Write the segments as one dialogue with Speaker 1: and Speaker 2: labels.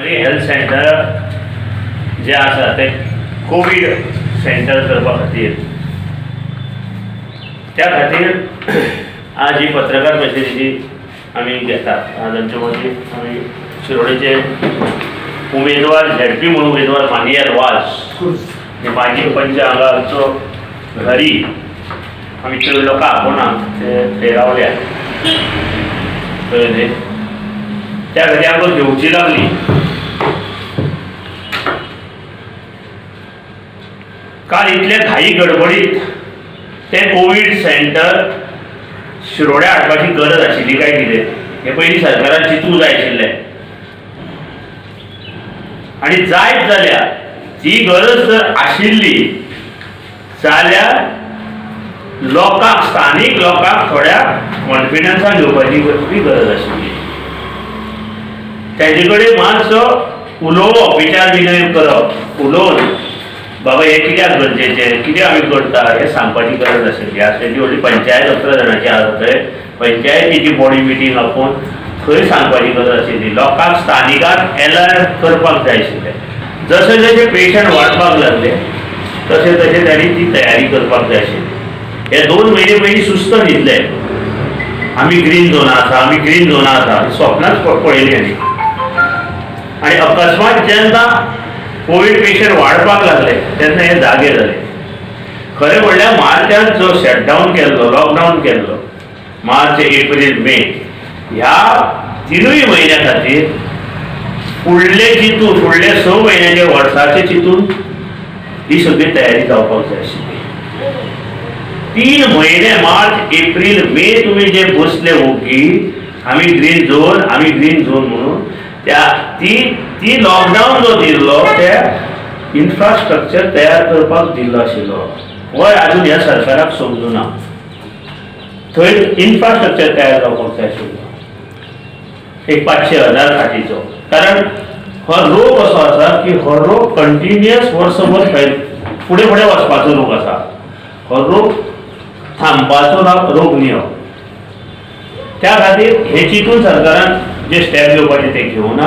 Speaker 1: Primary health centre जे आसा ते Covid centre करपा खातीर, त्या खातीर आज ही पत्रकार परिशदेची आमी घेतात. आज आमचे मदीं आमी शिरोडेचे उमेदवार झेडपी म्हणून उमेदवार मानियल वाज हे माजी पंच हांगा आमचो घरी आमी चड लोकां आपोवना ते थंय रावल्या, कळ्ळें न्ही. त्या खातीर आमकां घेवची लागली. काल इतले घाई गडबडीत तें कोवीड सेंटर शिरोड्या हाडपाची गरज आशिल्ली काय कितें हें पयलीं सरकारान चिंतूंक जाय आशिल्लें. आनी जायत जाल्यार ती गरज जर आशिल्ली जाल्यार लोकांक, स्थानीक लोकांक थोड्या कॉन्फिडन्सान घेवपाची बी गरज आशिल्ली. तेजे कडेन मातसो उलोवप, विचार विनय करप, उलोवन बाबा हें कित्याक गरजेचें, कितें आमी करता हें सांगपाची गरज आशिल्ली. आज तेजी व्हडली पंचायत 11 जाणांची आसा थंय पंचायतीची बॉडी मिटींग आपोवन थंय सांगपाची गरज आशिल्ली. लोकांक, स्थानिकांक एलर्ट करपाक जाय आशिल्लें. जशे जशे पेशंट वाडपाक लागले तशें तशें तांणी ती तयारी करपाक जाय आशिल्ली. हे 2 म्हयने पयलीं सुस्त न्हिदले, आमी ग्रीन झोना आसा, आमी ग्रीन झोना आसा, स्वप्नाच पळयली आनी आनी अकस्मात जेन्ना कोवीड पेशंट वाडपाक लागले तेन्ना हे जागे जाले. खरें म्हणल्यार मार्चांत जो शटडावन केल्लो, लॉकडावन केल्लो, मार्च, एप्रील, मे ह्या 3 म्हयन्या खातीर फुडले चिंतून, फुडले 6 म्हयन्याचे वर्साचे चिंतून ही सगळी तयारी जावपाक जाय आशिल्ली. 3 म्हयने मार्च, एप्रील, मे तुमी जे बसले ओगी, आमी ग्रीन झोन, आमी ग्रीन झोन म्हणून त्या ती ती लॉकडावन जो दिल्लो ते इन्फ्रास्ट्रक्चर तयार करपाक दिल्लो आशिल्लो. होय आजून ह्या सरकाराक समजुना. थंय इन्फ्रास्ट्रक्चर तयार जावपाक जाय आशिल्लो एक 500-1000 खाटीचो. कारण हो रोग असो आसा की हो रोग कंटिन्युअस वर्सभर फुडें फुडें वचपाचो रोग आसा. हो रोग थांबपाचो रोग न्ही हो. त्या खातीर हे चिंतून सरकारान जे स्टेप घेवपाचे ते घेवना.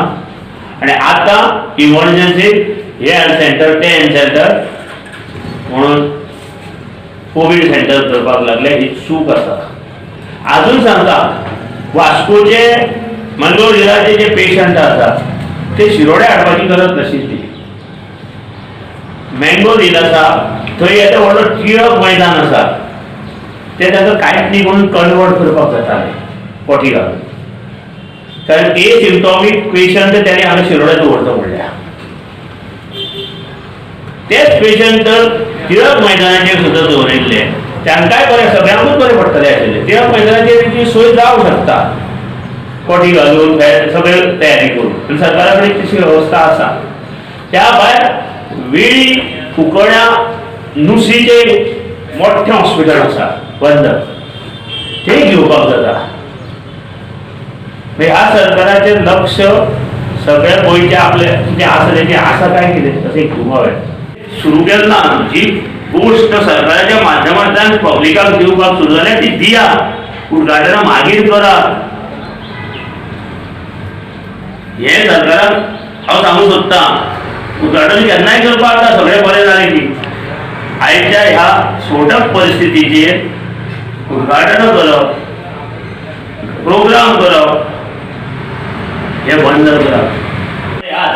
Speaker 1: आनी आतां इमर्जन्सी हे हेल्थ सेंटर ते हेल्थ सेंटर म्हणून कोवीड सेंटर करपाक लागले, ही चूक आसा. आजून सांगता, वास्कोचे मंगळूर जिल्ल्याचे जे पेशंट आसा ते शिरोड्या हाडपाची गरज नाशिल्ली. मँगो हिल आसा थंय येदो व्हडलो टिळक मैदान आसा, ते ताका कांयच न्ही म्हणून कन्वर्ट करपाक जातालें पोटी घालून. कारण एसिम्टॉमीक पेशंट ताणें हांगा शिरोड्या दवरता म्हणल्या. तेच पेशंट जर टिळक मैदानाचेर सुद्दां दवरिल्ले तांकांय बरें, सगळ्यांकूच बरें पडटलें आशिल्लें. टिळक मैदानाचेर ती सोय जावंक शकता, कोटी घालून सगळें तयारी करून. आनी सरकारा कडेन तशी वेवस्था आसा. त्या भायर वेळी कुंकळ्या नुसीचें मोठें हॉस्पिटल आसा बंद, तें घेवपाक जाता. ह्या सरकाराचें लक्ष सगळ्या गोंयचें आपलें कितें आसा तेजें आसा काय कितें तशें एक दुबाव येता. सुरू केलें ना जी गोश्ट सरकाराच्या माध्यमांतल्यान पब्लिकाक दिवपाक सुरू जाल्या ती दिया, उद्घाटनां मागीर करा. हें सरकाराक हांव सांगूंक सोदतां, उद्घाटन केन्नाय करपाक जाता, सगळें बरें जालें की आयच्या ह्या स्फोटक परिस्थितीचेर उद्घाटन करप, प्रोग्राम करप हे बंद करप. आज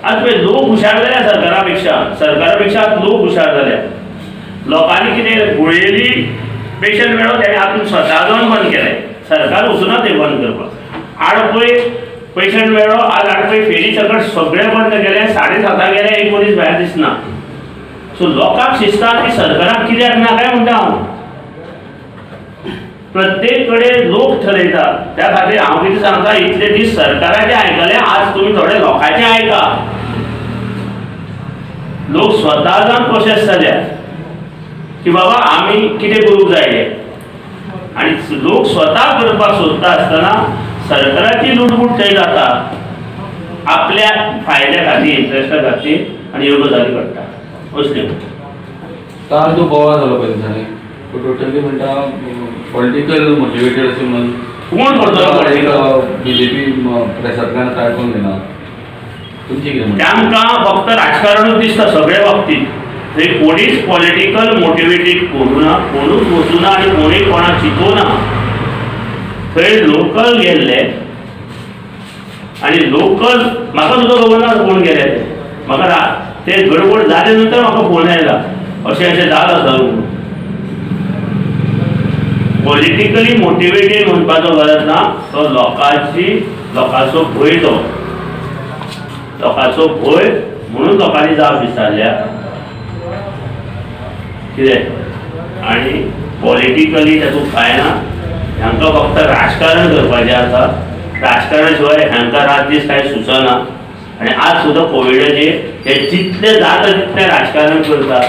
Speaker 1: आज पळय लोक हुशार जाल्या सरकारा पेक्षा, सरकारा पेक्षा लोक हुशार जाल्या. लोकांनी कितें गुळयेली पेशंट मेळो तेणें आपूण स्वता जावन बंद केलें, सरकार वचूना तें बंद करपाक. आडपय पेशंट मेळ्ळो, आज आडपय फेरी सकट सगळें बंद केलें, 7:30 गेलें, एक मनीस भायर दिसना. सो लोकांक शिस्ता ती सरकाराक कित्याक ना काय म्हणटा हांव. प्रत्येक कडेन लोक ठरयता. त्या खातीर हांव कितें सांगता, इतले दीस सरकाराचें आयकलें, आज तुमी थोडे लोकांचें आयका. लोक स्वता जावन प्रोसेस जाल्या की बाबा आमी कितें करूंक जाय हें. आनी लोक स्वता करपाक सोदता आसतना सरकाराची लुटबूट थंय जाता आपल्या फायद्या खातीर, इंट्रस्टा खातीर, आनी ह्यो गजाली घडटा असल्यो.
Speaker 2: काल जो बोवाळ जालो पळय दिसांनी, टोटली म्हणटा पॉलिटिकल मोटिवेटेड अशें म्हणून
Speaker 1: कोण करतलो पॉलिटिकल?
Speaker 2: बीजेपी प्रेसांतल्यान आयकूंक येना. तुमचें कितें म्हणणें?
Speaker 1: तांकां फक्त राजकारणूच दिसता सगळे बाबतींत. थंय कोणीच पॉलिटिकल मोटिवेटेड करूं ना, कोणूच वचूना आनी कोणूय कोणाक चिंतूना. थंय लोकल गेल्ले आनी लोकल म्हाका सुद्दां खबर ना कोण गेले ते. म्हाका ते गडबड जाले नंतर म्हाका फोन आयला अशें अशें जालां सर म्हणून. पॉलिटिकली मोटिवेटेड म्हणपाचो गरज ना, तो लोकांची लोकांचो भंय, तो लोकांचो भंय म्हणून लोकांनी जाप विचारल्या कितें. आनी पॉलिटिकली तातूंत कांय ना, हांकां फक्त राजकारण करपाचें आसा. राजकारणा शिवाय हांकां रात दीस कांय सुचना. आनी आज सुद्दां कोविडाचेर हे जितले जाता तितलें राजकारण करता.